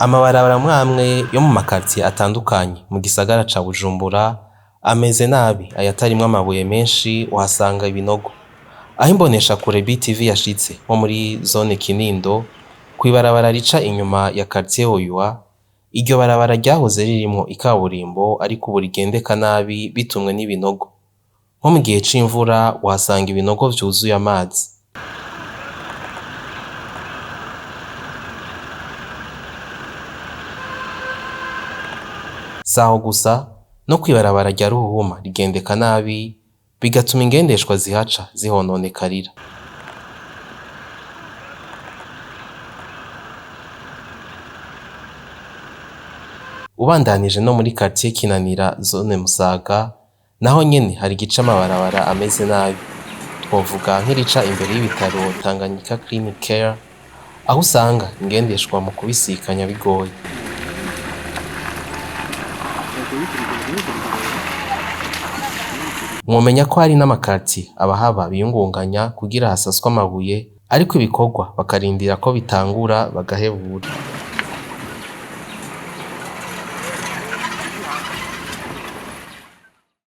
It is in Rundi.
Amabarabara amwe amwe yo mu makartier atandukanye mu gisagara ca Bujumbura ameze nabi, ayatarimwo amabuye menshi uhasanga ibinogo. Aho imboneshakure BTV yashitse nko muri zone Kinindo, kw'ibarabara rica inyuma ya quartier Oyuwa, iryo barabara ryahoze ririmwo ikaburimbo ariko ubu rigendeka nabi bitumwe n'ibinogo. Nko mu gihe c'imvura uhasanga ibinogo vyuzuye amazi. Saho gusa no kw'ibarabara rya Ruhuhuma rigendeka nabi bigatuma ingendeshwa zihaca zihononekarira. Ubandanije no muri quartier Kinanira zone Musaga naho nyene hari igice amabarabara ameze nabi. Twovuga nk'irica imbere y'ibitaro Tanganyika Clinic Care aho usanga ingendeshwa mu kubisikanya bigoye. Mwomenya ko hari n'amakartier abahaba biyungunganya kugira hasaswe amabuye ariko ibikorwa bakarindira ko bitangura bagahebura.